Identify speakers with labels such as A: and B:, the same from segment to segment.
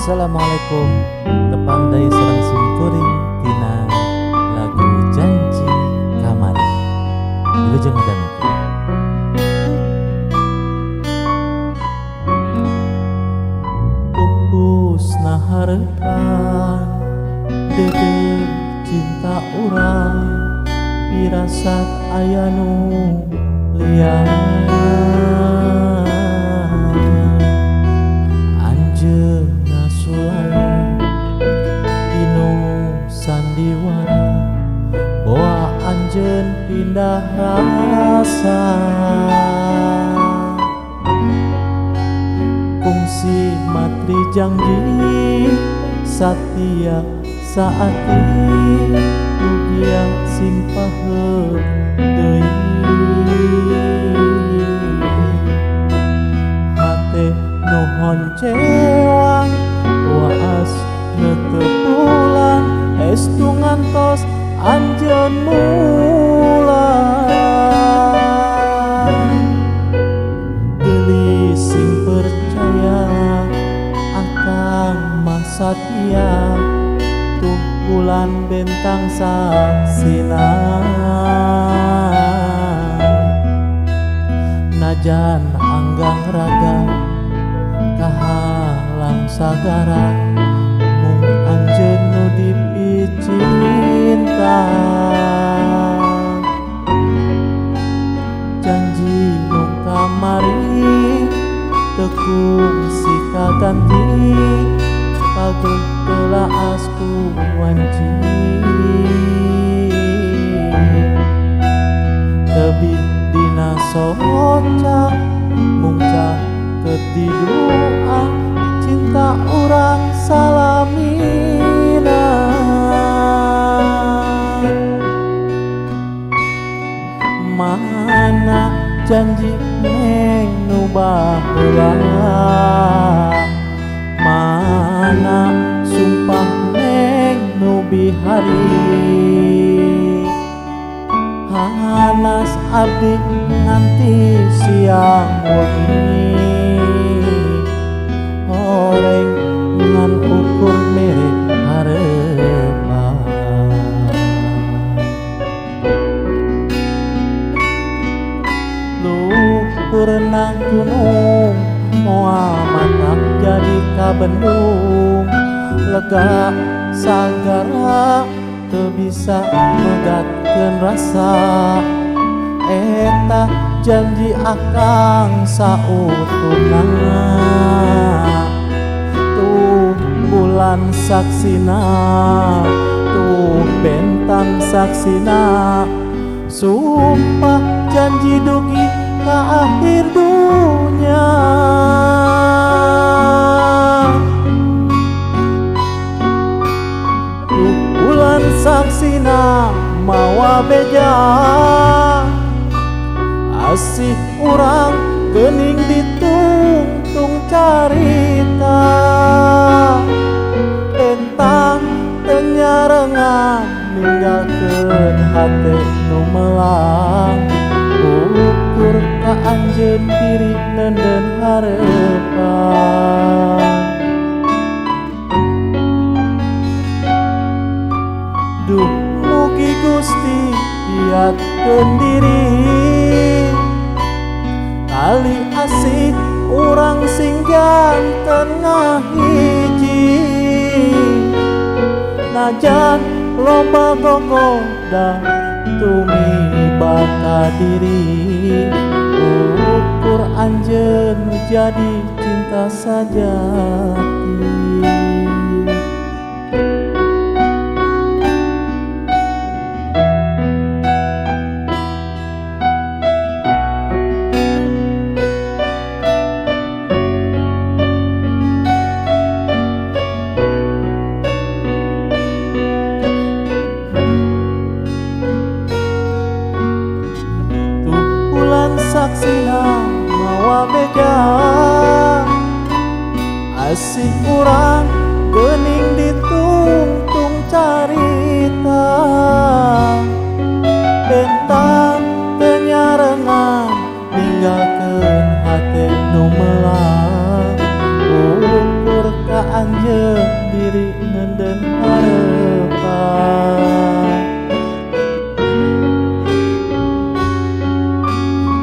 A: Assalamualaikum. Tepang deui sareng simkuring tina lagu Janji Kamari. Wilujeng ngadangukeun. Pupusna hareupan deudeuh cinta urang pirasat aya nu lian. Anjeunna sulai dinu sandiwara boa anjeun pindah rasa. Kungsi matri janji satia saati mugia sing paheut deui. Hate nu honcewang waas netep bulan estu ngantos anjeun mulang. Geulis sing percaya akang mah satia tuh bulan bentang saksina. Najan anggang raga kahalang sagara mung anjeun nu dipicinta. Janji nu kamari teu kungsi kaganti pageuh telaas ku wanci. Tebih dina soca mung caket di doa cinta urang salamina. Mana janji neng nu baheula, mana sumpah neng nu bihari. Hanas abdi nganti siang wengi horeng ngan ukur mere harepan. Luhur nang gunung moal matak jadi kabendung lega sagara teu bisa megatkeun rasa. Eta janji akang sautuhna tuh bulan saksina tuh bentang saksina. Sumpah janji dugi ka akhir dunya. Tuh bulan saksina mawa beja asih urang geuning ditungtung carita. Bentang teu nyarengan ninggalkeun hate nu melang ukur ka anjeun diri neundeun harepan. Duh mugi Gusti kiatkeun diri tali asih urang sing janten ngahiji. Najan loba gogoda tumiba ka diri ukur anjeun nu jadi cinta sajati. Saksina mawa beja asih urang geuning ditungtung carita. Bentang teu nyarengan ninggalkeun hate nu melang ukur ka anjeun diri nenden harepan.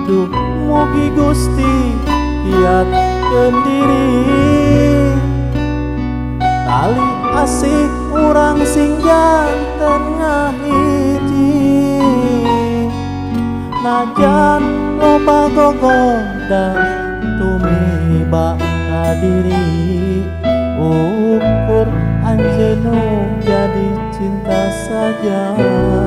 A: Duh mugi Gusti kiatkeun diri, tali asih urang sing janten ngahiji. Najan loba gogoda tumiba ka diri, ukur anjeun nu jadi cinta sajati.